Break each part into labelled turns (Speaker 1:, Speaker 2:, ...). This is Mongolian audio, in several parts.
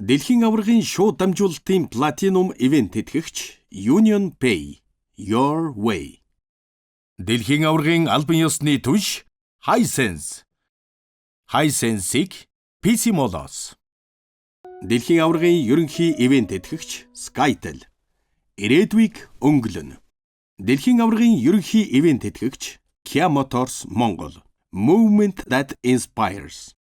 Speaker 1: Дэлхийн аваргын шууд дамжуулалтын Platinum Event тэтгэгч Union Pay Your Way. Дэлхийн аваргын албан ёсны түнш Hisense. Hisense-ийг PC Mall-оос. Дэлхийн аваргын ерөнхий ивээн тэтгэгч Skytel. Ирээдүйг өнгөлнө. Дэлхийн аваргын ерөнхий ивээн тэтгэгч Kia Motors Монгол. Movement that inspires.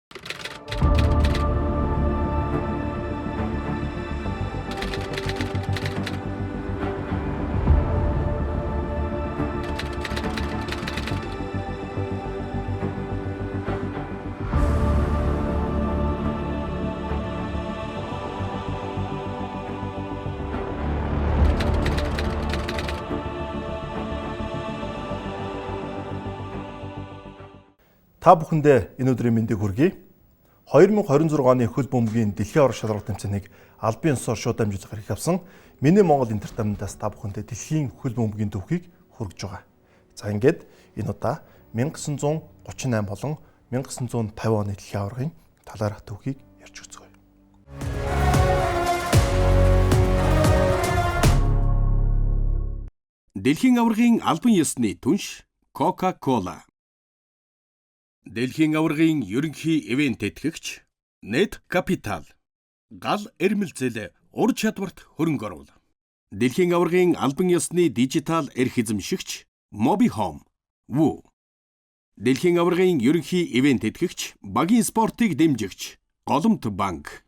Speaker 2: Та бүхэндээ энэ өдрийн мэндийг хүргэе. 2026 оны хөл бөмбөгийн дэлхийн аварга шалралт тэмцээнийг албан ёсоор шууд дамжуулах эрх авсан Миний Монгол Entertainment-аас та бүхэндээ дэлхийн хөл бөмбөгийн төвхийг хүргэж байгаа. За, ингээд энэ удаа 1938 болон 1950 оны дэлхийн аваргын талаарх төвхийг ярьж өгцгөөе.
Speaker 1: Дэлхийн аваргын албан ёсны түнш Coca-Cola. Дэлхийн аваргын ерөнхий ивээн тэтгэгч Net Capital. Гал эрмэлзэл ур чадварт хөрөнгө оруул. Дэлхийн аваргын албан ёсны дижитал эрх эзэмшигч Mobi Home. Woo. Дэлхийн аваргын ерөнхий ивээн тэтгэгч багийн спортыг дэмжигч Голомт банк.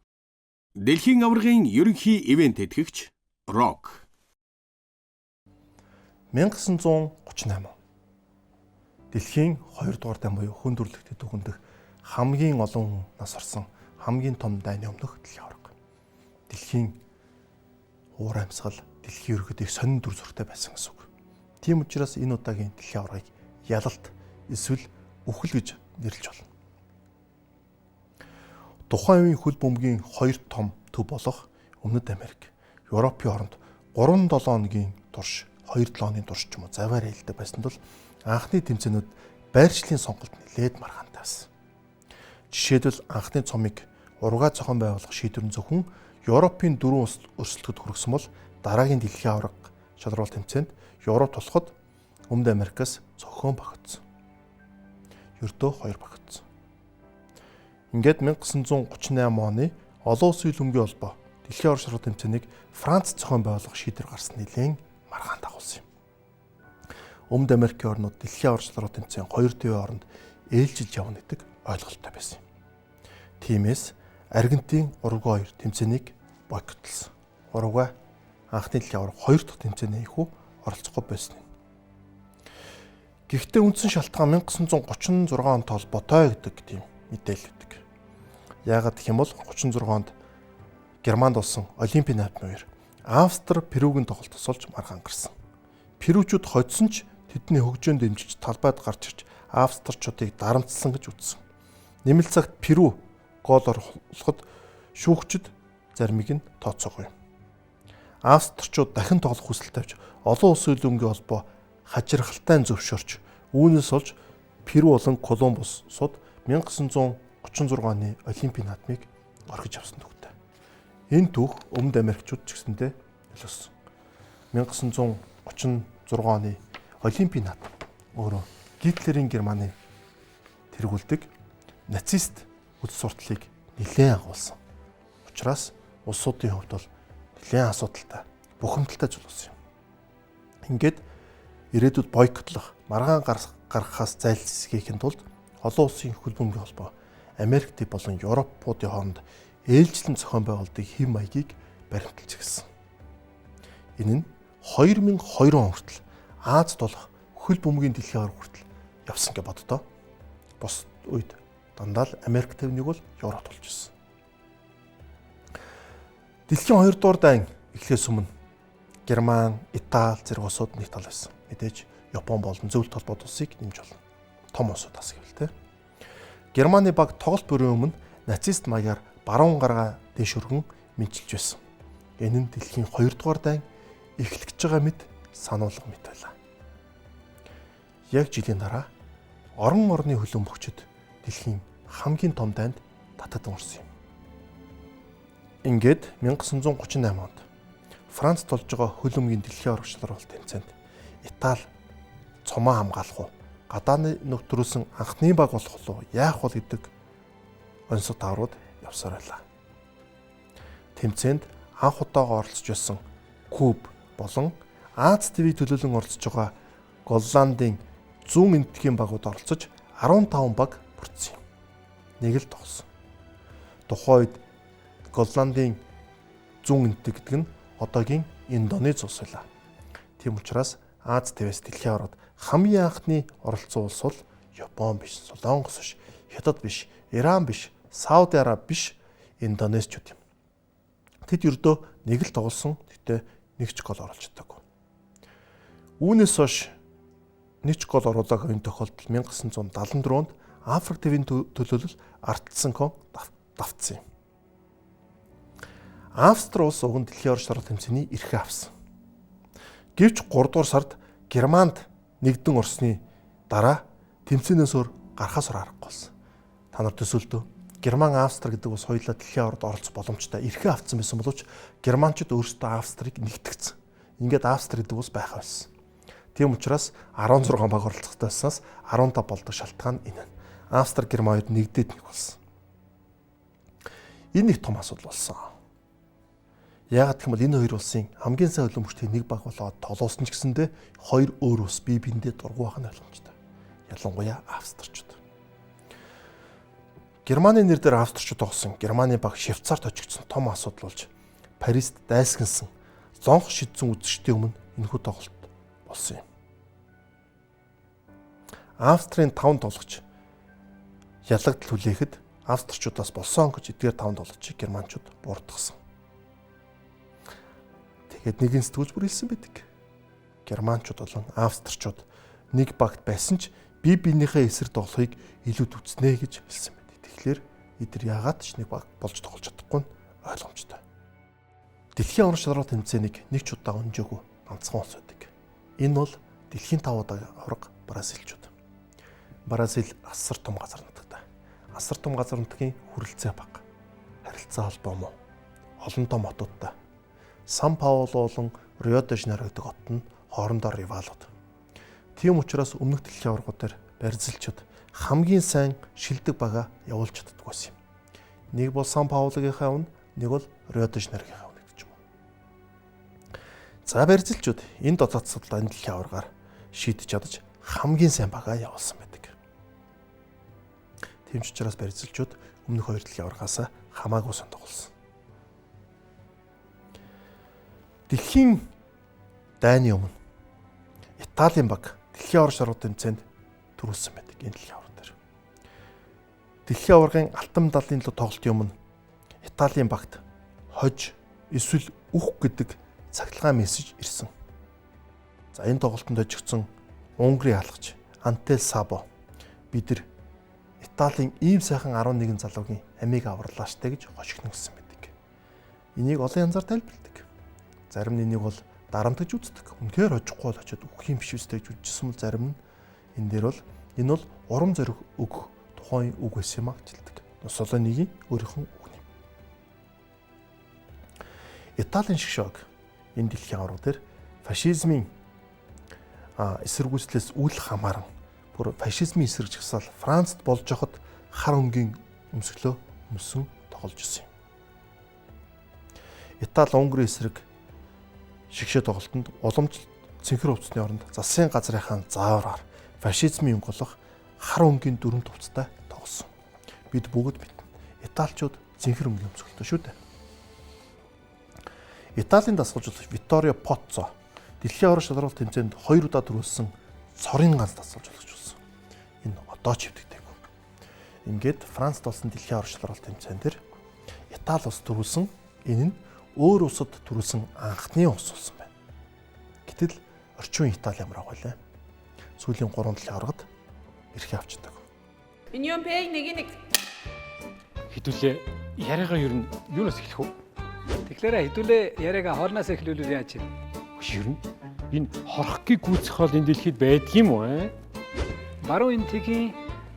Speaker 1: Дэлхийн аваргын ерөнхий ивээн тэтгэгч Rock.
Speaker 2: 1938 дэлхийн 2 дугаар дайн буюу хүн төрөлхтний түүхэнд хамгийн олон хүн нас орсон хамгийн том дайны өмнөх дэлхийн аварга. Дэлхийн уур амьсгал, дэлхийн ерөнхийдөө их сонин дүр зурагтай байсан гэсэн үг. Тийм учраас энэ удаагийн дэлхийн аваргыг ялалт эсвэл үхэл гэж нэрлэж болно. Тухайн үеийн хөл бөмбөгийн хоёр том төв болох Өмнөд Америк, Европын хооронд 3-7 хоногийн турш, 2-7 хоногийн турш ч юм уу заваар ээлдэг байсан тул анхны тэмцээнүүд байршлын сонголт нэлээд маргаантай байсан. Жишээлбэл, анхны цомыг ургаа зохион байгуулах шийдвэр нь зөвхөн Европын дөрвөн улс өрсөлдөхөд хүргэсэн бол дараагийн дэлхийн аварга шалралт тэмцээнд Европ тулахад Өмнөд Америкаас цохион бохирдсон. Ердөө хоёр бохирдсон. Ингээд 1938 оны олон улсын хөлбөмбөгийн холбоо дэлхийн аварга шалралт тэмцээнийг Франц зохион байгуулах шийдвэр гарсан нэлээн маргаан дагуулсан юм. Өмнөд Америкийн орнууд дэлхийн аварга шалралт тэмцээн хоёр төвийн хооронд ээлжилж явна гэдэг ойлголттой байсан юм. Тиймээс Аргентин, Уругвай хоёр тэмцээнийг бойкотлсон. Уругвай анхны дэлхийн аварга хоёр дахь тэмцээний ихүү оролцохгүй байсан юм. Гэхдээ үндсэн шалтгаан 1936 онд холбоотой гэдэг тийм мэдээлэл өгдөг. Яагаад гэх юм бол 36 онд Германд болсон Олимпийн наадмын үеэр Австри Перугийн тоглолт тосолж маргаан гарсан. Перучууд хоцсон ч тэдний хөгжөөнд дэмжиж талбайд гарч ирж австрчуудыг дарамтсан гэж үзсэн. Нэмэлт цагт Перу гол оруулахад шүүгчид заримыг нь тооцоогүй. Австрчууд дахин тоглох хүсэл тавьж олон улсын хөлбөмбөгийн холбоо хажиргалтай зөвшөөрч үүнээс олж Перу болон Колумб улсууд 1936 оны Олимпийн наадмыг орхиж авсан түүхтэй. Энэ түүх Өмнөд Америкчууд ч гэсэндээ нөлөөлсөн. 1936 оны Олимпийн наадам өөрөө Гитлерийн Германы тэргүүлдэг нацист үл суртлыг нэлээд агуулсан. Учираас улсуудын хувьд бол нэлээд асуудалтай, бухимдалтай зүйл болсон юм. Ингээд ирээдүйд бойкотлох, маргаан гаргахаас зайлсхийхин тулд олон улсын хөл бөмбөгийн холбоо Америк төв болон Европуудын хооронд ээлжлэн зохион байгуулалтын хэв маягийг баримталж эхэлсэн. Энэ нь 2002 он хүртэл Аз болох хөл бөмбөгийн дэлхийн аварга хүртэл явсан гэж боддоо. Бус үед дандаа л Америк төвнийг бол Европт болж ирсэн. Дэлхийн 2 дугаар дайн эхлээс өмнө Герман, Итали зэрэг улсууд нэг тал байсан. Мэдээж Япон болон зөвлөлт холбоот улсыг нэмж болно. Том улсууд бас гэвэл тэ. Германы баг тоглолт бүрийн өмнө нацист маягаар баруун гаргаа дээш өргөн мэдчилж байсан. Энэ нь дэлхийн 2 дугаар дайн эхлэх гэж байгаа мэт сануулга мэт байлаа. Яг жилийн дараа орон орны хөлбөмбөгчд дэлхийн хамгийн том дайнд татадан орсон юм. Ингээд 1938 онд Франц толж байгаа хөл өмгийн дэлхийн аварга шалралт тэмцээнд Итали цомоо хамгаалах уу, гадааны нөхдрүүлсэн анхны баг болох уу, яах бол гэдэг онцлог таврууд явсаар байлаа. Тэмцээнд анх удаага оролцож байсан Куб болон Аз ТV төлөөлөн оролцож байгаа Голландын зүүн энэтхэгийн багууд оролцож 15 баг бүрдсэн юм. Нэг л тоглосон. Тухайн үед Голландын зүүн энэтхэг гэдэг нь одоогийн Индонез улс байлаа. Тийм учраас Аз ТV-с дэлхийн аваргад хамгийн анхны оролцсон улс бол Япон биш, Солонгос биш, Хятад биш, Иран биш, Сауди Араби биш, Индонезчууд юм. Тэд ердөө нэг л тоглосон. Гэтэ нэг ч гол оруулж чадаагүй. Үүнээс хойш нэг ч гол оруулаагүй энэ тохиолдол 1974 онд Африк ТV-ийн төлөөлөл ардчсан кон давтсан юм. Австри улс уг нь дэлхийн орон шалралт тэмцээний эрхээ авсан. Гэвч 3 дугаар сард Германд нэгдэн орсны дараа тэмцээнээс өөр гарахаас өөр аргагүй болсон. Та нар төсөөлдөө. Герман Австри гэдэг улс хоёулаа дэлхийн аваргад оролцох боломжтой эрхээ авсан байсан боловч германчууд өөрсдөө Австрийг нэгтгэцэн. Ингээд Австри гэдэг улс байхаа болсон. Тийм учраас 16 баг оролцох байснаас 15 болдог шалтгаан энэ байна. Австри Герман хоёр нэгдээд нэг болсон. Энэ нэг том асуудал болсон. Яагаад гэх юм бол энэ хоёр улсын хамгийн сайн хөлбөмбөгчдийн нэг баг болоод тоглуулсан ч гэсэндээ хоёр өөр улс бие биендээ дургүй байх нь ойлгомжтой. Ялангуяа австрчууд. Германы нэр дээр австрчууд тоглосон Германы баг Швейцарт очигдсон том асуудал болж Парист дайсагнасан зонх шидсэн үзэгчдийн өмнө энэхүү тоглолт болсон юм. Австрийн 5 тоглогч ялагдал хүлээхэд австрчуудаас болсон гэж эдгээр 5 тоглогчийг германчууд буурдгасан. Тэгээд нэгэн сэтгүүлч бүр хэлсэн байдаг. Германчууд болон австрчууд нэг багт байсан ч бие биенийхээ эсрэг тоглохыг илүү үзнэ гэж хэлсэн байдаг. Тэгэхээр эдгээр яагаад ч нэг баг болж тоглож чадахгүй нь ойлгомжтой. Дэлхийн орон шалралт тэмцээнийг нэг ч удаа өнжөөгүй ганцхан улс байдаг. Энэ бол дэлхийн 5 удаа аварга Бразилчууд. Бразил асар том газар нутагтай. Асар том газар нутгийн хүрэлцээ бага. Харилцаа холбоо муу. Олон том хотуудтай. Сан Пауло болон Рио де Жанейро гэдэг хот нь хоорондоо ривалууд. Тийм учраас өмнөх дэлхийн аваргууд дээр бразилчууд хамгийн сайн шилдэг бага явуулж чаддаг байсан юм. Нэг бол Сан Паулогийнхаа авна, нэг бол Рио де Жанейрогийнхаа авна гэдэг ч юм уу. За бразилчууд энэ доцооцсодлоо энэ дэлхийн аваргаар шийдэж чадаж хамгийн сайн бага явуулсан байдаг. Тийм ч учраас бразилчууд өмнөх хоёр дэлхийн аваргаас хамаагүй сайн тоглосон. Дэлхийн дайны өмнө Италийн баг дэлхийн орон шаргуу тэмцээнд түрүүлсэн байдаг энэ дэлхийн аварга дээр. Дэлхийн аваргын алтан медалийн төлөө тоглолтын өмнө Италийн багт хож эсвэл үх гэдэг цахилгаан мессеж ирсэн. За энэ тоглолтод хожигдсон Унгарын хаалгач Антел Сабо бид нар Италийн ийм сайхан 11 залуугийн амийг аварлаа штэ гэж хошигногсон байдаг. Энийг олон янзаар тайлбарладаг. Зарим нь энийг бол дарамтаж үздэг. Үнэхээр хожихгүй бол очиод үхэх юм биш үстэй гэж үзчихсэн бол зарим нь энэ дээр бол энэ бол урам зориг өгөх тухайн үг байсан юм а гэж хэлдэг. Муссолинигийн өөрийнх нь үг юм. Италийн шгшөг энэ дэлхийн аварга дээр фашизмын эсэргүүцлээс үл хамааран бүр фашизмын эсрэг жагсаал Францад болж байхад хар өнгийн өмсгөлөө өмсөн тоглож исэн юм. Итали Унгарын эсрэг шигшээ тоглолтод уламжлалт цэнхэр хувцсны оронд засгийн газрынхаа заавраар фашизмын өнгө болох хар өнгийн дөрөв хувцастай тоглосон. Бид бүгд мэднэ. Италичууд цэнхэр өнгийн өмсгөлтэй шүү дээ. Италийн дасгалжуулагч Витторио Поццо дэлхийн орон шалралт тэмцээнд 2 удаа төрүүлсэн цорын ганц дасгалжуулагч болсон. Энэ одоо ч хэвдэгдээгүй. Ингээд Францд болсон дэлхийн орон шалралт тэмцээн дээр Итали улс төрүүлсэн энэ нь өөр улсад төрүүлсэн анхны улс болсон байна. Гэтэл орчин үеийн Итали ямар ах вэ? Сүүлийн 3 дэлхийн аваргад эрхээ авчдаг.
Speaker 3: Union Pay 1-1.
Speaker 4: Хэдүүлээ яриагаа ер нь юунаас эхлэх вэ?
Speaker 5: Тэгэхээр хэдүүлээ яриагаа хоолноос эхлүүлвэл яаж юм?
Speaker 4: Ер нь энэ хорхгийг гүйцэх хоол энэ дэлхийд байдаг юм уу? Э?
Speaker 5: Баруун энтхийн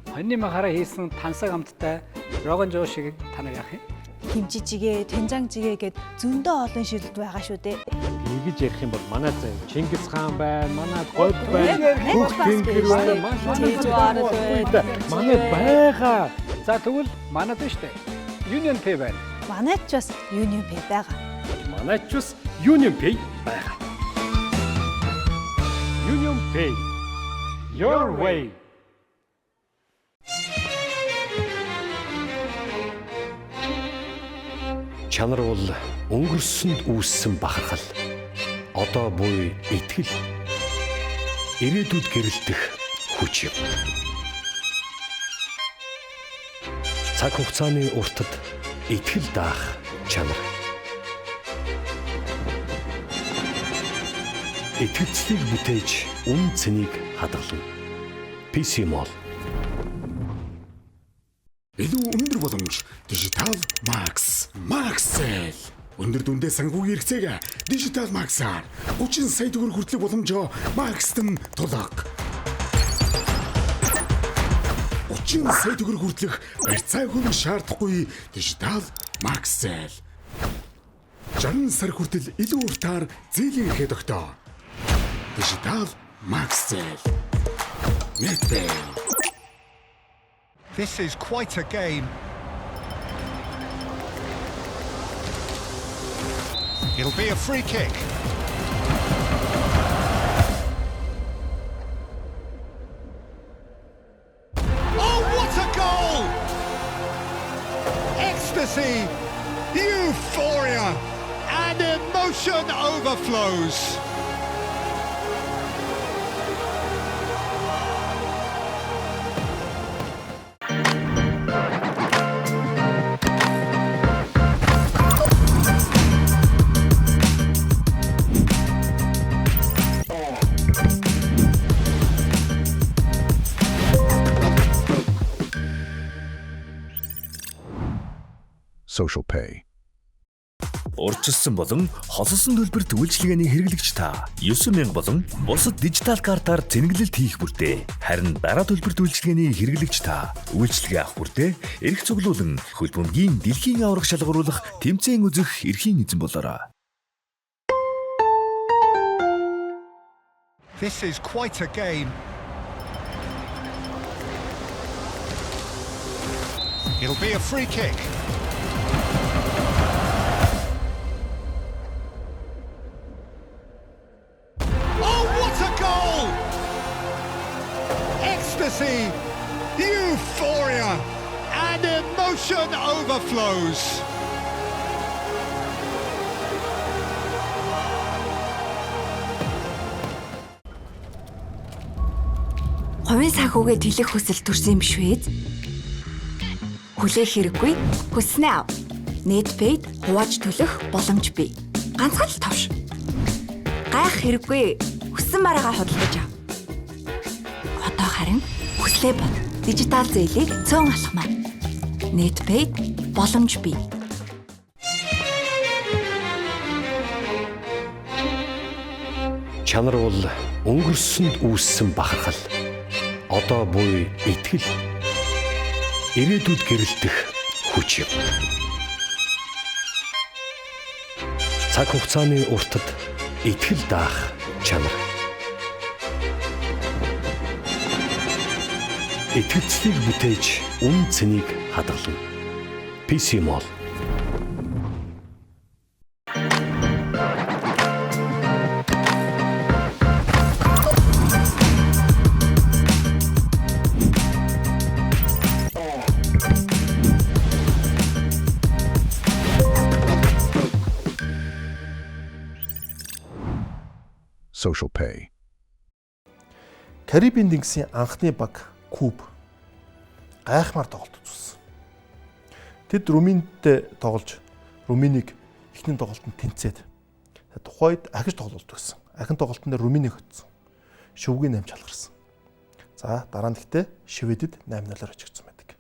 Speaker 5: хоньны махаараа хийсэн тансаг амттай роган жоо шиг та нар яах юм?
Speaker 6: Кимчи жигээ, тэнжан жигээ гэд зөндөө олон шилд байгаа шүү дээ.
Speaker 4: Ингэж ярих юм бол манай заа Чингис хаан байна, манай говь байна, Хөх тэнгэр байна, манай манай байгаа.
Speaker 5: За тэгвэл манад нь шүү дээ. Union Pay байна.
Speaker 6: Манайд ч бас Union Pay байгаа.
Speaker 4: Манайд ч бас Union Pay байгаа. Union Pay. Your way.
Speaker 7: Чанар бол өнгөрсөнд үүссэн бахархал. Одоо буй итгэл. Ирээдүйд гэрэлтэх хүч юм. Цаг хугацааны уртад итгэл даах чанар. Итгэлцлийг бүтээж үн цэнийг хадгална. PC Mall.
Speaker 8: Илүү өндөр боломж Digital Max. Maxell. Өндөр дүндээ санхүүгийн хэрэгцээг Digital Max-аар 30 сая төгрөг хүртэлх боломжоо Max-тан тулга. 30 сая төгрөг хүртэлх барьцаа хөрөнгө шаардахгүй Digital Maxell. 60 сар хүртэл илүү уртаар зээлийн эрхээ тогтоо. Digital Maxell. NetPay.
Speaker 9: This is quite a game. It'll be a free kick. Oh, what a goal! Ecstasy, euphoria, and emotion overflows.
Speaker 10: Social Pay.
Speaker 11: Урьдчилсан болон хосолсон төлбөрт үйлчилгээний хэрэглэгч та 9000 болон бусад дижитал картаар цэнэглэлт хийх бүртээ. Харин дараа төлбөрт үйлчилгээний хэрэглэгч та үйлчилгээ авах бүртээ эрх цуглуулан хөл бөмбөгийн дэлхийн аварга шалгаруулах тэмцээн үзэх эрхийн эзэн болоорой.
Speaker 9: This is quite a game. It'll be a free kick. Oh, what a goal! Ecstasy, euphoria, and emotion overflows.
Speaker 12: Хувийн санхүүгээ тэлэх хүсэл төрсөн юм биш үү? Хүлээх хэрэггүй, хүснээ ав. NetPay-д хувааж төлөх боломж бий. Ганцхан л товш. Гайх хэрэггүй, хүссэн мараагаа худалдаж ав. Одоо харин хүслээ бод. Дижитал зээлийг цөөн алхмаар. NetPay-д боломж бий.
Speaker 7: Чанар бол өнгөрсөнд үүссэн бахархал. Одоо буй итгэл. Ирээдүйд гэрэлтэх хүч юм. Цаг хугацааны уртад итгэл даах чанар. Итгэлцлийг бүтээж үн цэнийг хадгална. PC Mall.
Speaker 10: Social Pay.
Speaker 2: Карибын тэнгисийн анхны баг Куб гайхмаар тоглолт үзүүлсэн. Тэд Румынтэй тоглож Румынийг эхний тоглолтод тэнцээд тухайд ахиж тоглолт өгсөн. Ахин тоглолтын дээр Румынийг хөтсөн. Шөвгийн 8 чалгарсан. За дараа нь гэхдээ Шведэд 8-0-оор очигдсон байдаг.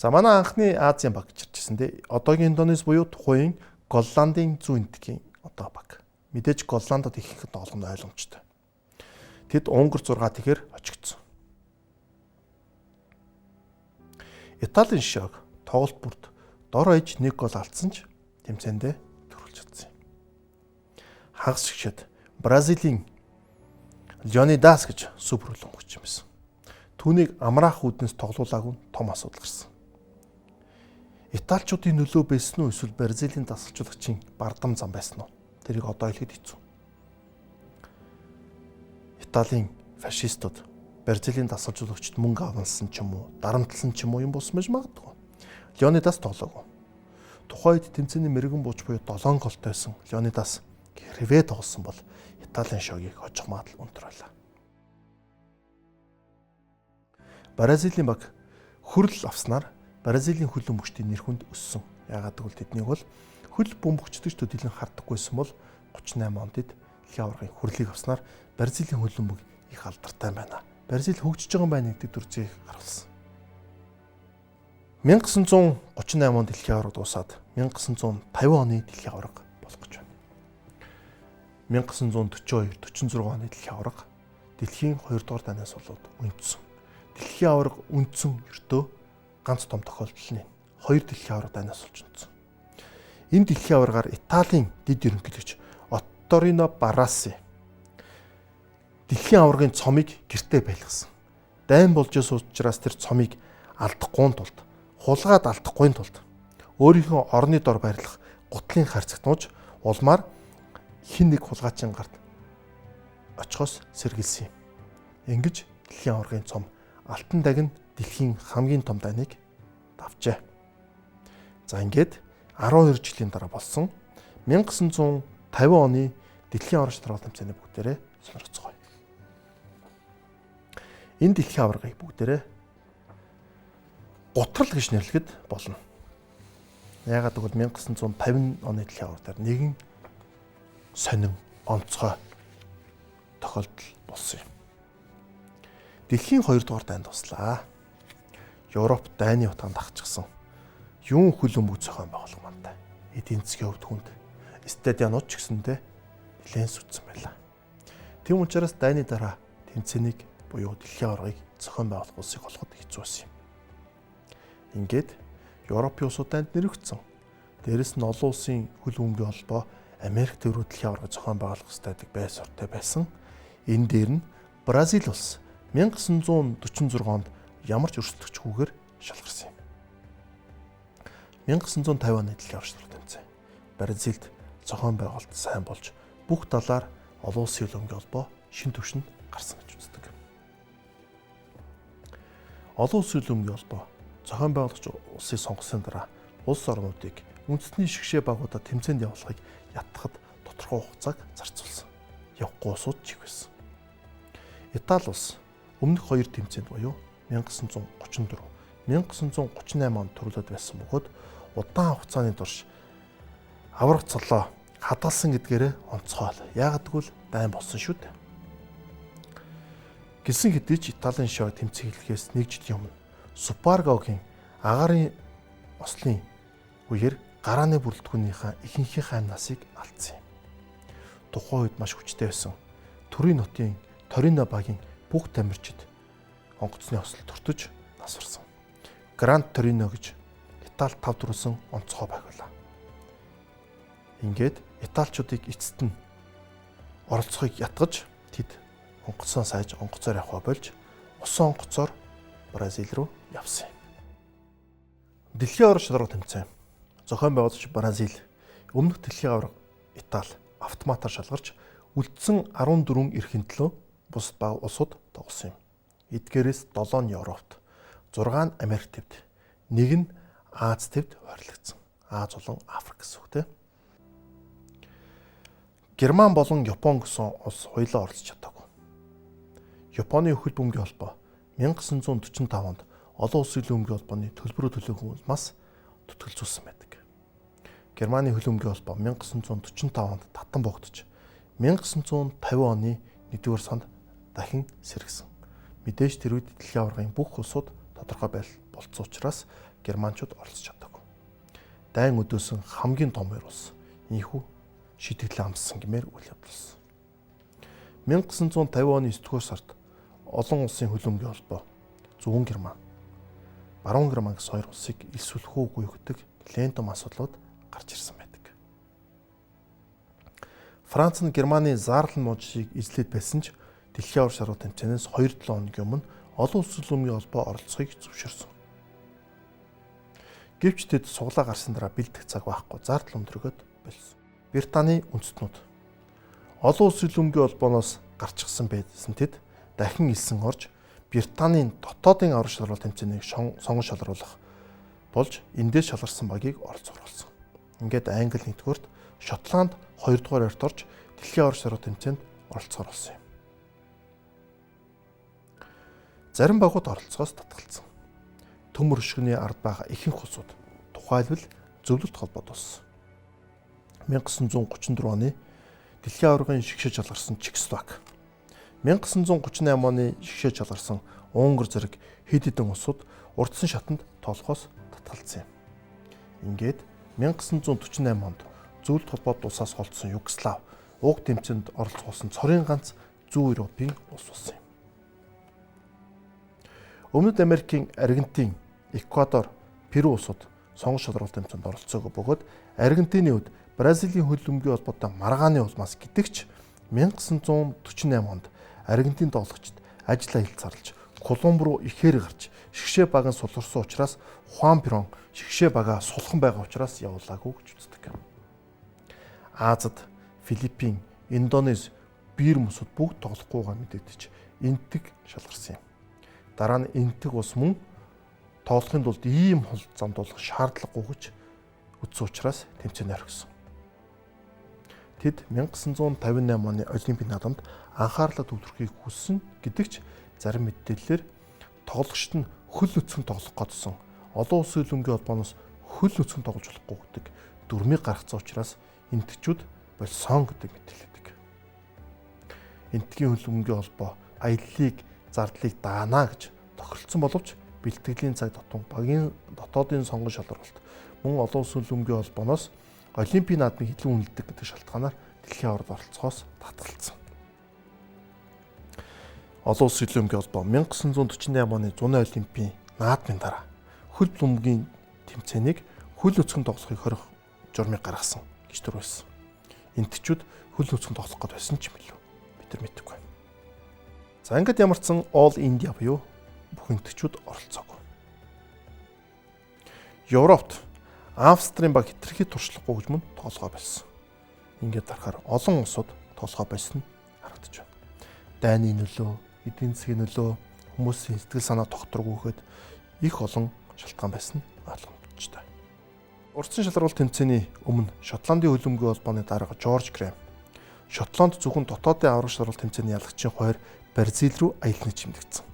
Speaker 2: За манай анхны Азийн баг гэж ирчихсэн тий. Одоогийн Индонез буюу тухайн Голландын зүүн энтхийн одоо баг. Мэдээж Голландд ихэнх тоглох нь ойлгомжтой. Тэд Унгар 6 тэгэхэр очигдсон. Италийн шог тоглолт бүрт Дор хаяж 1 гол алдсан ч тэмцээндээ төрүүлж чадсан юм. Хагас шигшээд Бразилийн Леонидас гэж супер хөлбөмбөгч юм байсан. Түүнийг амраах үүднээс тоглуулаагүй нь том асуудал гарсан. Италичуудын нөлөө байсан уу эсвэл Бразилийн дасгалжуулагчийн бардам зам байсан уу? Тэрийг одоо хэлэхэд хэцүү. Италийн фашистууд Бразилийн дасгалжуулагчид мөнгө авансан ч юм уу, дарамтлсан ч юм уу юм болсон байж магадгүй. Леонидас тоглоогүй. Тухайн үед тэмцээний мэрэгэн бууч буюу 7 голтой байсан Леонидас хэрвээ тоглосон бол Италийн шогийг хожих магадлал өндөр байлаа. Бразилийн баг хөрөл авснаар Бразилийн хөл бөмбөгчдийн нэр хүнд өссөн. Яагаад гэвэл тэднийг бол хөл бөмбөгчдөж төдийлөн хардаггүйсэн бол 38 онд дэлхийн аваргын хүрлийг авснаар Бразилийн хөл бөмбөг их алдартай байна. Бразил хөгжиж байгаа юм байна гэдэг дүрзийг харуулсан. 1938 онд дэлхийн аварга дуусаад 1950 оны дэлхийн аварга болох гэж байна. 1942 46 оны дэлхийн аварга дэлхийн 2 дугаар дайнаас болоод үндсэн. Дэлхийн аварга үндсэн ердөө ганц том тохиолдол нь хоёр дэлхийн аварга дайнаас болж үндсэн. Энэ дэлхийн аваргаар Италийн дэд ерөнхийлөгч Отторино Бараси дэлхийн аваргын цомыг гэртээ байлгасан. Дайн болж байсан учраас тэр цомыг алдахгүй тулд, хулгаад алдахгүй тулд өөрийнхөө орны дор байрлах гутлын харьцагт нууж улмаар хин нэг хулгайчин гарт очихоос сэргийлсэн юм. Ингэж дэлхийн аваргын цом алтан дагн дэлхийн хамгийн том дайныг давжээ. За ингээд 12 жилийн дараа болсон 1950 оны дэлхийн аварга шалралт тэмцээний бүгдээрээ сонирхцгоё. Энэ дэлхийн аваргыг бүгдээрээ гутрал гэж нэрлэхэд болно. Яагаад гэвэл 1950 оны дэлхийн аварга дээр нэгэн сонин онцгой тохиолдол болсон юм. Дэлхийн 2 дугаар дайн дуслаа. Европ дайны утгаанд дагчихсан. Юун хөл бөмбөг зохион байгуулах мантай. Эдийн засгийн хувьд хүнд стадионууд ч гэсэндээ нэлээд сүтсэн байлаа. Тийм учраас дайны дараа тэмцээнийг буюу дэлхийн аваргыг зохион байгуулах улсыг олоход хэцүү байсан юм. Ингээд Европын улсууд дайнд нэрвэгдсэн. Дээрэс нь олон улсын хөл бөмбөгийн холбоо Америк төврөө дэлхийн аварга зохион байгуулах ёстой гэдэг байр суурьтай байсан. Энэ дээр нь Бразил улс 1946 онд ямар ч өрсөлдөгчгүйгээр шалгарсан юм. 1950 оны дэлхийн аварга шалралт тэмцээн Бразилд зохион байгуулалт сайн болж бүх талаар олон улсын хөл бөмбөгийн холбоо шин түвшинд гарсан гэж үздэг. Олон улсын хөл бөмбөгийн холбоо зохион байгуулагч улсыг сонгосон дараа улс орнуудыг үндэсний шигшээ багуудаа тэмцээнд явуулахыг ятгахад тодорхой хугацааг зарцуулсан. Явахгүй улсууд ч их байсан. Итали улс өмнөх хоёр тэмцээнд буюу 1934, 1938 онд төрлөөд байсан бөгөөд удаан хугацааны турш аварга цолоо хадгалсан гэдгээрээ онцгой. Яагаад гэвэл дайн болсон шүү дээ. Гэсэн хэдий ч Италийн шоу тэмцээн эхлэхээс нэг жилийн өмнө Супаргогийн агаарын ослын үеэр гарааны бүрэлдэхүүнийхээ ихэнхийнхээ амь насыг алдсан юм. Тухайн үед маш хүчтэй байсан Төрийн нутгийн Торино багийн бүх тамирчид онгоцны осол төртөж нас барсан. Гранд Торино гэж Итали тав төрүүлсэн онцгой баг байлаа. Ингээд италичуудыг эцэст нь оролцохыг ятгаж тэд онгоцоо сайж онгоцоор явхаа болж усан онгоцоор Бразил руу явсан юм. Дэлхийн аварга шалралт тэмцээн зохион байгуулагч Бразил өмнөх дэлхийн аварга Итали автоматар шалгарч үлдсэн 14 эрхийн төлөө бусад баг улсууд тоглосон юм. Эдгээрээс 7 нь Европт, 6 нь Америк төвд, 1 нь Аз төвд хойрлогдсон. Аз болон Африк гэсэн үг тийм. Герман болон Япон гэсэн улс хоёулаа оролцож чадаагүй. Японы хөл бөмбөгийн холбоо 1945 онд олон улсын хөл бөмбөгийн холбооны төлбөрөө төлөөгүй улмаас зүтгэлзүүлсэн байдаг. Германы хөл бөмбөгийн холбоо 1945 онд татан богдож 1950 оны 1-р санд дахин сэргсэн. Мэдээж тэр үед дэлхийн аваргын бүх улсууд тодорхой байдал болцсон учраас германчууд оролцож чадаагүй. Дайн өдөөсөн хамгийн том хоёр улс ийхүү шийтгэлээ амссан гэмээр үйл явдал болсон. 1950 оны 9-р сард олон улсын хөл бөмбөгийн холбоо Зүүн Герман, Баруун Герман гэсэн хоёр улсыг элсүүлэх үгүй гэдэг нэлээд том асуудлууд гарч ирсэн байдаг. Франц нь Германы Заарланд мужийг эзлээд байсан ч дэлхийн аварга шалралт тэмцээнээс 2-7 хоногийн өмнө олон улсын хөлбөмбөгийн холбоо оролцохыг зөвшөөрсөн. Гэвч тэд суглаа гарсан дараа бэлдэх цаг байхгүй зардал өндрөгөөд болсон. Британий үндэстнүүд олон улсын хөлбөмбөгийн холбооноос гарчихсан байсан тэд дахин элсэн орж Британийн дотоодын аварга шалралт тэмцээнийг сонгон шалруулах болж эндээс шалгарсан багийг оролцооруулсан. Ингээд Англи нэгдүгээрт, Шотланд хоёрдугаар байрт орж дэлхийн аварга шалралт тэмцээнд оролцохоор болсон юм. Зарим багууд оролцохоос татгалцсан. Төмөр өшгөний ард байгаа ихэнх улсууд, тухайлбал зөвлөлт холбоод болсон. 1934 оны дэлхийн аваргын шигшээ шалгарсан Чехословак, 1938 оны шигшээ шалгарсан Унгар зэрэг хэд хэдэн улсууд урдсан шатанд тоглохоос татгалцсан юм. Ингээд 1948 онд зөвлөлт холбоод улсаас холдсон Югослав уг тэмцээнд оролцуулсан цорын ганц зүүн Европын улс болсон юм. Өмнөд Америкийн Аргентин, Эквадор, Перу улсууд сонгон шалралт тэмцээнд оролцоогүй бөгөөд Аргентины хувьд Бразилийн хөлбөмбөгийн холбоотой маргааны улмаас гэдэг ч 1948 онд Аргентин тоглогчид ажил аялал зарлж Колумб руу ихээр гарч шигшээ баг нь суларсан учраас Хуан Перон шигшээ бага сулхан байгаа учраас явуулаагүй гэж үздэг. Азад Филиппин, Индонез, Бирм улсууд бүгд тоглохгүйгаа мэдэгдэж Энтэг шалгарсан юм. Дараа нь Энтэг улс мөн тоглохын тулд ийм хул замдуулах шаардлагагүй гэж үзсэн учраас тэмцээний орхисон. Тэд 1958 оны Олимпийн наадамд анхаарлаа төвлөрөхийг хүссэн гэдэг ч зарим мэдээллээр тоглогчд нь хөл нүцгэн тоглох годсон олон улсын хөлбөмбөгийн холбооноос хөл нүцгэн тоглож болохгүй гэдэг дүрмийг гаргацсан учраас энтгчүүд болсон гэдэг мэдээлдэг. Энтгийн хөлбөмбөгийн холбоо аяллыг зардлыг даана гэж тохиролцсон боловч бэлтгэлийн цаг дотн багийн дотоодын сонгон шалралт мөн олон улсын хөлбөмбөгийн холбооноос Олимпийн наадмыг илүү үнэлдэг гэдэг шалтгаанаар дэлхийн аваргад оролцохоос татгалцсан. Олон улсын хөлбөмбөгийн холбоо 1948 оны зуны Олимпийн наадмын дараа хөл бөмбөгийн тэмцээнийг хөл нүцгэн тоглохыг хорих журмыг гаргасан гэж төрүүлсэн. Энтгчүүд хөл нүцгэн тоглох гээд байсан ч юм билүү. Бид нар мэдэхгүй. За ингээд ямарчсан All India буюу бүх энтгчүүд оролцоогүй. Европт Австрийн баг хэтэрхий туршлагагүй гэж мөн тоглохоо болсон. Ингээд дарахаар олон улсууд тоглохоо болсон харагдаж байна. Дайны нөлөө, эдийн засгийн нөлөө, хүмүүсийн сэтгэл санаа тогтворгүйхэд их олон шалтгаан байсан нь ойлгомжтой. Урдсан шалралт тэмцээний өмнө Шотландын хөлбөмбөгийн холбооны дарга Жорж Грэм Шотланд зөвхөн дотоодын аварга шалралт тэмцээний ялагчийн хуваар Бразил руу аялныг чимдэгдсэн.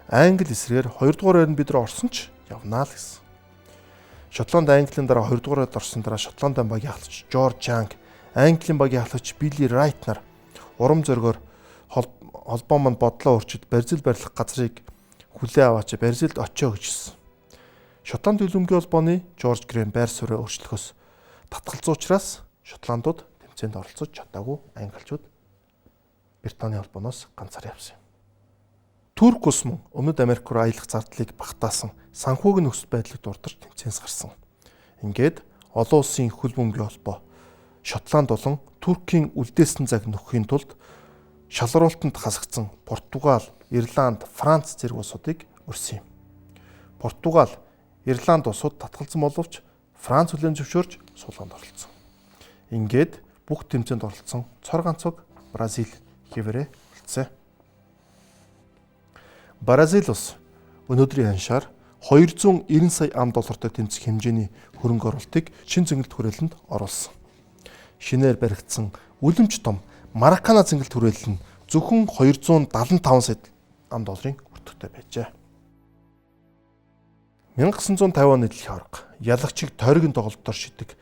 Speaker 2: Англи эсрэгээр 2 дугаар байранд бид нар орсон ч явнаа л гэсэн. Шотланд Английн дараа 2 дугаар байранд орсон дараа Шотландын багийн ахлагч Жорж Чанг, Английн багийн ахлагч Билли Райт нар урам зоригоор холбоо манд бодлоо өөрчилж Бразил барилах газрыг хүлээ аваач Бразилд очио гэж хэлсэн. Шотланд хөлбөмбөгийн холбооны Жорж Грэм байр сууриа өөрчлөхөөс татгалзсан учраас Шотландууд тэмцээнд оролцож чадаагүй, англичууд Британий холбооноос ганцаар явсан юм. Турк улс мөн Өмнөд Америк руу аялах зардлыг багтаасан санхүүгийн нөхцөл байдлыг дурдарч тэмцээнээс гарсан. Ингээд олон улсын хөл бөмбөгийн холбоо Шотланд болон Туркийн үлдээсэн цаг нөхөхийн тулд шалруултанд хасагдсан Португал, Ирланд, Франц зэрэг улсуудыг өрсөн юм. Португал, Ирланд улсууд татгалзсан боловч Франц хүлээн зөвшөөрч суулганд оролцсон. Ингээд бүх тэмцээнд оролцсон цор ганц баг Бразил хэвээрээ үлдсэн. Бразил улс өнөөдрийн ханшаар 290 сая ам доллартай тэмцэх хэмжээний хөрөнгө оруулалтыг шин зингэлт хүрээлэнд оруулсан. Шинээр баригдсан үлэмж том Маракана зингэлт хүрээлэл нь зөвхөн 275 сая ам долларын өртөгтэй байжээ. 1950 оны дэлхийн аварга ялагчийг тойргийн тоглолтоор шидэг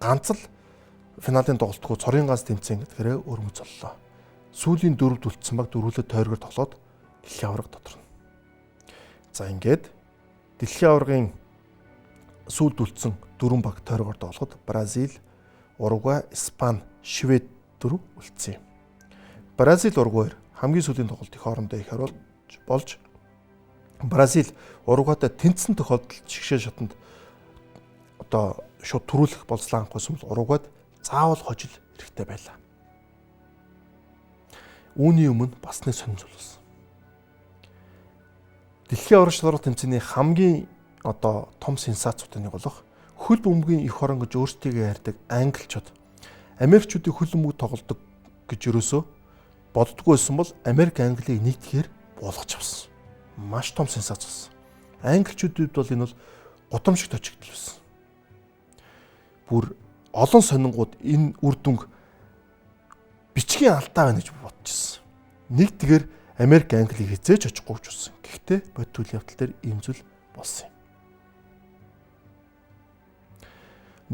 Speaker 2: ганц л финалын тоглолтгүй цорын ганц тэмцээн гэдгээрээ өрмөц боллоо. Сүүлийн дөрөвд үлдсэн баг дөрвөлөө тойргоор тоглоод дэлхийн аварга доторно. За ингээд дэлхийн аваргын сүүлд үлдсэн дөрвөн баг тойргоор тоглоход Бразил, Уругвай, Испани, Швед дөрөв үлдсэн юм. Бразил, Уругвай хамгийн сүүлийн тоглолт их хоорондоо их харуулж болж Бразил Уругвайтай тэнцсэн тохиолдолд шигшээ шатанд одоо шууд төрүүлэх болцлоо анхгүйсэн бол Уругвайд заавал хожил хэрэгтэй байлаа. Үүний өмнө бас нэг сонин зүйл болсон. Дэлхийн аварга шалралт тэмцээний хамгийн одоо том сенсацуудын нэг болох хөл бөмбөгийн эх орон гэж өөрсдийгөө ярьдаг англичууд Америкчуудын хөл бөмбөг тоглодог гэж ерөөсөө боддгоо байсан бол Америк Английг нийтгэхээр буулгаж авсан. Маш том сенсац болсон. Англичуудад бол энэ бол гутамшиг точигдол байсан. Бүр олон сонингууд энэ үр дүнг бичгийн алдаа байна гэж бодчихсон. Нэг тэгэр Америк Англиг хизээж очихгүй ч болсон. Гэхдээ бодит үйл явдал дээр ийм зүйл болсон юм.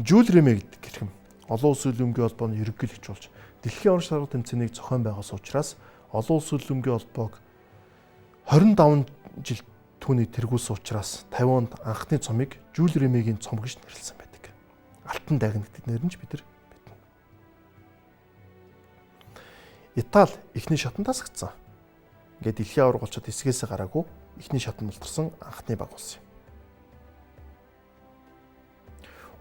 Speaker 2: Жюл Реме гэдэг хэрхэм олон улсын хөлбөмбөгийн холбооны ерөнхийлөгч болж дэлхийн аварга шалралт тэмцээнийг зохион байгуулсан учраас олон улсын хөлбөмбөгийн холбоог 25 жил түүнийг тэргүүлсэн учраас 50 онд анхны цомыг Жюл Ремегийн цом гэж нэрлэсэн байдаг. Алтан дайган гэдэг нэр нь ч бид нар мэднэ. Итали эхний шатанд тасагдсан. Ингээд дэлхийн аварга болчоод эсгээсээ гараагүй эхний шатанд мултарсан анхны баг болсон юм.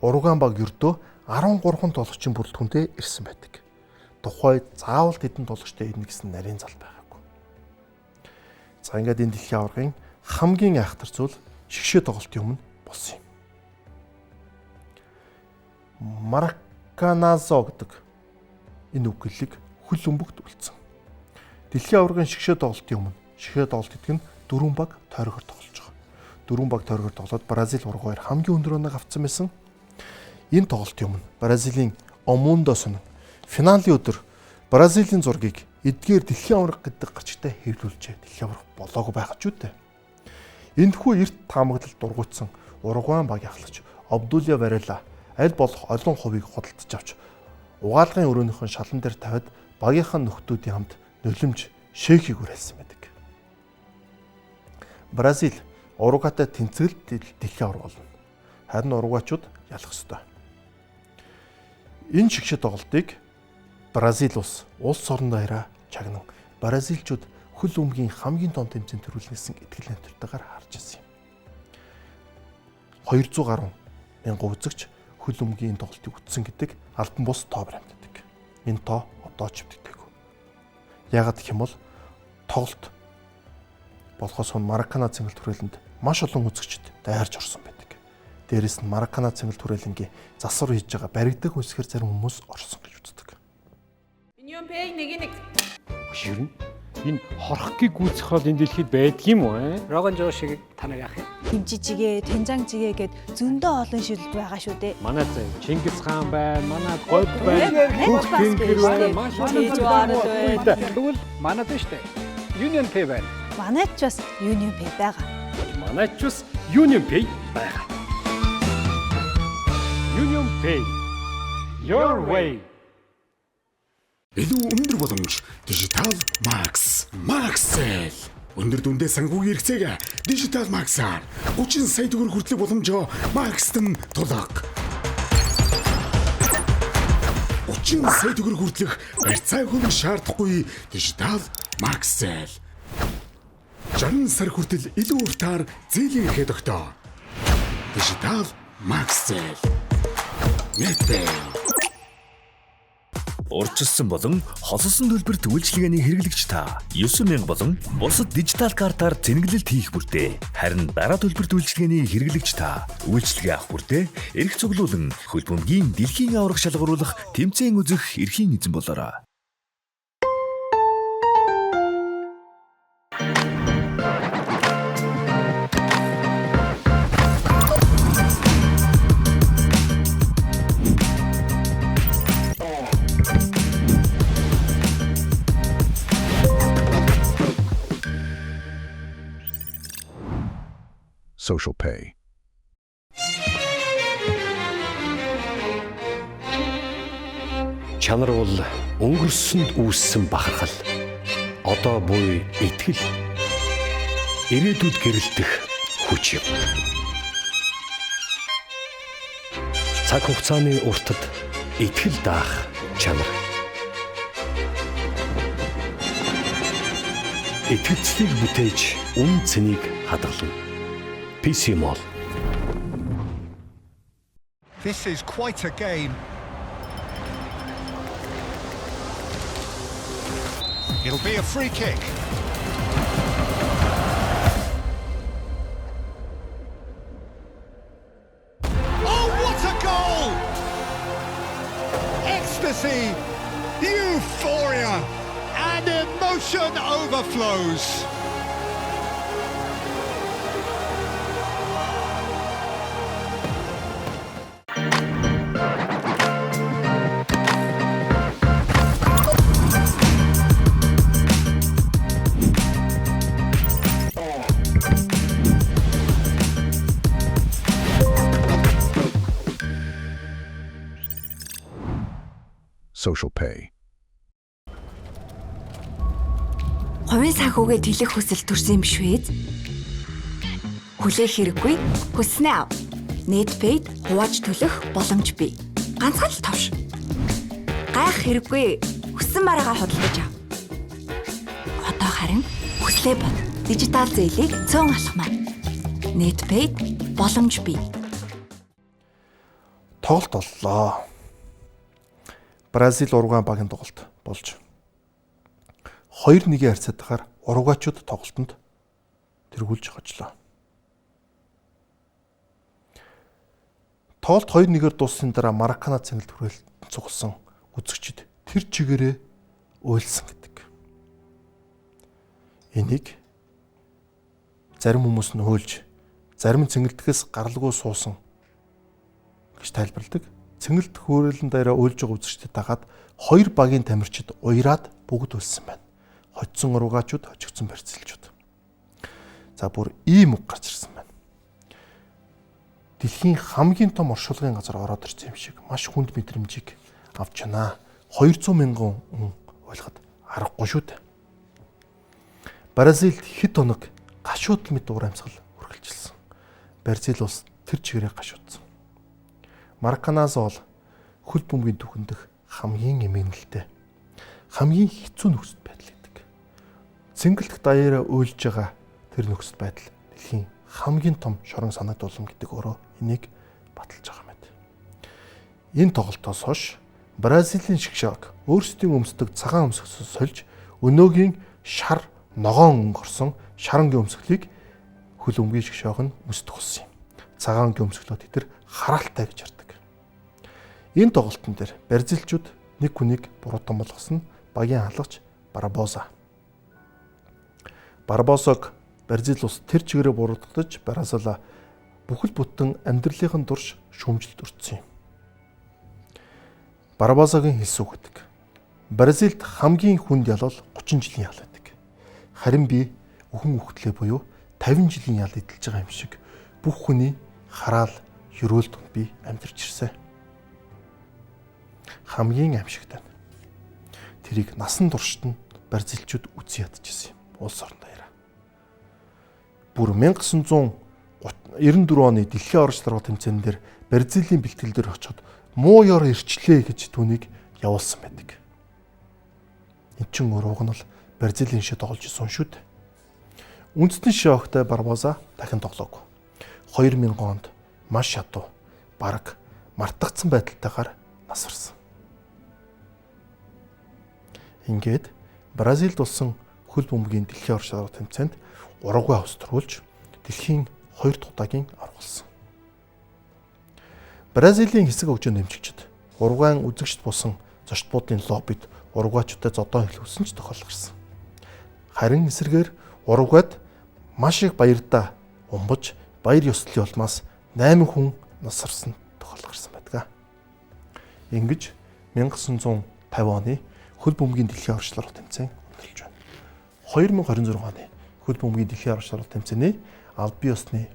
Speaker 2: Уруган баг ердөө 13 тоглогчийн бүрэлдэхүүнтэй ирсэн байдаг. Тухайд заавал тэдэн тоглогчтой ирнэ гэсэн нарийн зал байгаагүй. За ингээд энэ дэлхийн аваргын хамгийн айхтар зүйл шигшээ тоглолтын өмнө болсон юм. Мараканазо гэдэг энэ үг хэллэг хөл бөмбөгт үлдсэн. Дэлхийн аваргын шигшээ тоглолтын өмнө шигшээ тоглолт гэдэг нь дөрвөн баг тойрогоор тоглож байгаа. Дөрвөн баг тойрогоор тоглоод Бразил Уругвай хоёр хамгийн өндөр оног авцсан байсан. Энэ тоглолтын өмнө Бразилийн Омундо сонин финалийн өдөр Бразилийн зургийг эдгээр дэлхийн аварга гэдэг гарчтай хэвлүүлжээ. Дэлхийн аварга болоогүй байх ч үгүй. Энэхүү эрт таамаглал дургуутсан Уругвайн багийн ахлагч Обдулия Варела аль болох олон хувийг худалдаж авч угаалгын өрөөнийхөн шалан дээр тавиад багийнхаа нөхдүүдийн хамт нулимж шейхийг уриалсан байдаг. Бразил Уругвайтай тэнцвэл дэлхийн аварга болно. Харин уругвайчууд ялах ёстой. Энэ шигшээ тоглолтыг Бразил улс улс орон даяараа чагнан бразилчууд хөл бөмбөгийн хамгийн том тэмцээн төрүүлнэ гэсэн итгэл найдвартайгаар харж байсан юм. 200 гаруй мянган үзэгч хөл бөмбөгийн тоглолтыг үзсэн гэдэг албан бус тоо баримтдаг. Энэ тоо одоо ч өвдөгтэйгүй. Яагаад гэх юм бол тоглолт болохоос өмнө Маракана цэнгэлт хүрээлэнд маш олон үзэгчд дайрч орсон байдаг. Дээрээс нь Маракана цэнгэлт хүрээлэнгийн засвар хийж байгаа баригдах үсгээр зарим хүмүүс орсон гэж үздэг.
Speaker 3: Union Pay 1-1.
Speaker 4: Ер нь энэ хорхгийг гүйцэх хол энэ дэлхийд байдаг юм уу?
Speaker 5: Роган Жош шиг та нар яах юм?
Speaker 6: Хэмжижигээ, тэнжанжигээ гэд зөндөө олон шилд байгаа шүү дээ.
Speaker 4: Манай заа Чингис хаан байна, манай говь байна, Хөх тэнгэр байна, маш олон байна.
Speaker 5: Тэгвэл манад нь шүү дээ. Union Pay байна.
Speaker 6: Манайд ч бас Union Pay байгаа.
Speaker 4: Манайд ч бас Union Pay байгаа. Union Pay. Your way.
Speaker 8: Илүү өндөр боломж Digital Max. Maxell. Өндөр дүндээ санхүүгийн хэрэгцээг Digital Max-аар 30 сая төгрөг хүртэлх боломжоо Max-тан тулга. 30 сая төгрөг хүртэлх барьцаа хөрөнгө шаардахгүй Digital Maxell. 60 сар хүртэл илүү уртаар зээлийн эрхээ тогтоо. Digital Maxell. NetPay.
Speaker 11: Урьдчилсан болон хосолсон төлбөрт үйлчилгээний хэрэглэгч та 9000 болон бусад дижитал картаар цэнэглэлт хийх бүртээ. Харин дараа төлбөрт үйлчилгээний хэрэглэгч та үйлчилгээ авах бүртээ эрх цуглуулан хөл бөмбөгийн дэлхийн аварга шалгаруулах тэмцээн үзэх эрхийн эзэн болоорой.
Speaker 10: Social Pay.
Speaker 7: Чанар бол өнгөрсөнд үүссэн бахархал. Одоо буй итгэл. Ирээдүйд гэрэлтэх хүч юм. Цаг хугацааны уртад итгэл даах чанар. Итгэлцлийг бүтээж үн цэнийг хадгална. PC Mall.
Speaker 9: This is quite a game. It'll be a free kick. Oh, what a goal! Ecstasy, euphoria, and emotion overflows.
Speaker 10: Social Pay.
Speaker 12: Хувийн санхүүгээ тэлэх хүсэл төрсөн юм биш үү? Хүлээх хэрэггүй. Хүссэнээ ав. NetPay-д хувааж төлөх боломж бий. Ганцхан л товш. Гайх хэрэггүй. Хүссэн мараагаа худалдаж ав. Одоо харин хүслээ бод. Дижитал зээлийг цөөн алхмаар. NetPay-д боломж бий.
Speaker 2: Тоглолт боллоо. Бразил Уругвай багийн тоглолт болж 2-1-ийн харьцаатайгаар уругвайчууд тоглолтод тэргүүлж хожлоо. Тоглолт 2-1-ээр дууссаны дараа Маракана цэнгэлд хүрээлэн цугласан үзэгчид тэр чигээрээ уйлсан гэдэг. Энийг зарим хүмүүс нь уйлж, зарим нь цэнгэлдгээс гаралгүй суусан гэж тайлбарладаг. Цэнгэлд хүрээлэн даяараа уйлж байгаа үзэгчдэд дагаад хоёр багийн тамирчид уяраад бүгд уйлсан байна. Хоцсон уругвайчууд, хожигдсон барьцалчууд. За бүр ийм үг гарч ирсэн байна. Дэлхийн хамгийн том оршуулгын газар ороод ирсэн юм шиг маш хүнд мэдрэмжийг авч чана. 200 мянган хүн уйлахад аргагүй шүү дээ. Бразилд хэд хоног гашууд мэт уур амьсгал үргэлжилсэн. Бразил улс тэр чигээрээ гашуудсан. Мараканаз бол хөл бөмбөгийн түүхэн дэх хамгийн эмгэнэлтэй, хамгийн хэцүү нөхцөл байдал гэдэг. Цэнгэлдэх даяараа уйлж байгаа тэр нөхцөл байдал дэлхийн хамгийн том шорон санагдуулам гэдэг өөрөө энийг баталж байгаа юм байна. Энэ тоглолтоос хойш Бразилийн шгшааг өөрсдийн өмсдөг цагаан өмсгөөс сольж өнөөгийн шар ногоон өнгө орсон шар өнгийн өмсгөлийг хөл бөмбөгийн шгшааг нь өмсдөх болсон юм. Цагаан өнгийн өмсгөлөө тэд нар хараалтай гэж хардаг. Энэ тоглолтын дээр бразилчууд нэг хүнийг буруутан болгосон нь багийн хаалгач Барбоза. Барбосог Бразил улс тэр чигээрээ буруутгаж Бразила бүхэл бүтэн амьдралынхын турш шүүмжлэлд өртсөн юм. Барбосагийн хэлсэн үг гэдэг. Бразилд хамгийн хүнд ял бол 30 жилийн ял байдаг. Харин би өхөн үхтлээ буюу 50 жилийн ял эдэлж байгаа юм шиг бүх хүний хараал ерөөл дунд би амьдарч ирсэн. Хамгийн аимшигтай нь тэрийг насан туршид нь бразилчууд үзэн ядчихсан юм. Улс орон даяараа. Бүр 1994 оны дэлхийн орон шалралт тэмцээн дээр Бразилийн бэлтгэл дээр очиход муу ёр ирчлээ гэж түүнийг явуулсан байдаг. Энд чин урууг нь бол Бразилийн шиг тоглож исэн шүү дээ. Үндэстэн шоогтой Барбоза дахин тоглоогүй. 2000 онд маш ядуу, бараг мартагдсан байдалтайгаар нас барсан. Ингээд Бразилд болсон хөл бөмбөгийн дэлхийн орон шалралт тэмцээнд Уругвай хавс төрүүлж дэлхийн 2 дахь удаагийн аварга болсон. Бразилийн хэсэг хөгжөөн дэмжигчид Уругвайн үзэгчд болсон зочд буудлын лоббид уругвайчуудад зодоо хэлүүлсэн ч тохиолдол гарсан. Харин эсрэгээр Уругвайд маш их баярдаа умбаж баяр ёслолын улмаас 8 хүн нас барсан тохиолдол гарсан байдаг. Ингэж 1950 оны хөл бөмбөгийн дэлхийн орон шалралт тэмцээн өндөрлөж байна. 2026 оны хөл бөмбөгийн дэлхийн орон шалралт тэмцээний албан ёсны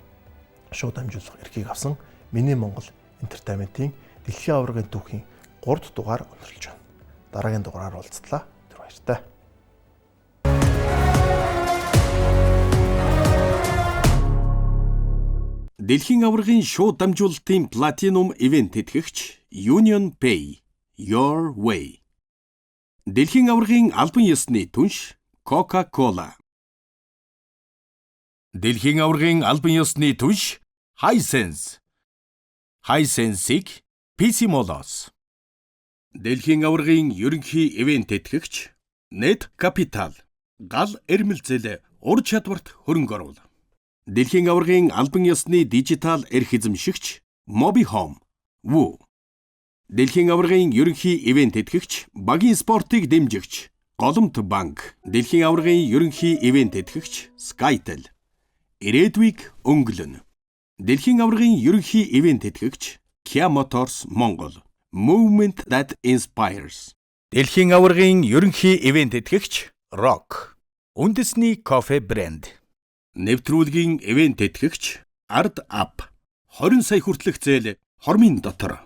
Speaker 2: шууд дамжуулах эрхийг авсан Миний Монгол Entertainment-ийн дэлхийн аваргын түүхийн 3 дахь дугаар өндөрлөж байна. Дараагийн дугаараар уулзтлаа. Түр баяртай.
Speaker 1: Дэлхийн аваргын шууд дамжуулалтын Platinum Event тэтгэгч Union Pay Your Way. Дэлхийн аваргын албан ёсны түнш Coca-Cola. Дэлхийн аваргын албан ёсны түнш Hisense. Hisense-ийг PC Mall-оос. Дэлхийн аваргын ерөнхий ивээн тэтгэгч Net Capital. Гал эрмэлзэл ур чадварт хөрөнгө оруул. Дэлхийн аваргын албан ёсны дижитал эрх эзэмшигч Mobi Home. Woo. Дэлхийн аваргын ерөнхий ивээн тэтгэгч багийн спортыг дэмжигч Голомт банк. Дэлхийн аваргын ерөнхий ивээн тэтгэгч Skytel. Ирээдүйг өнгөлөн. Дэлхийн аваргын ерөнхий ивээн тэтгэгч Kia Motors Монгол. Movement that inspires. Дэлхийн аваргын ерөнхий ивээн тэтгэгч Rock. Үндэсний кофе брэнд. Нэвтрүүлгийн ивээн тэтгэгч Ard App. 20 сая хүртэлх зээл хормын дотор.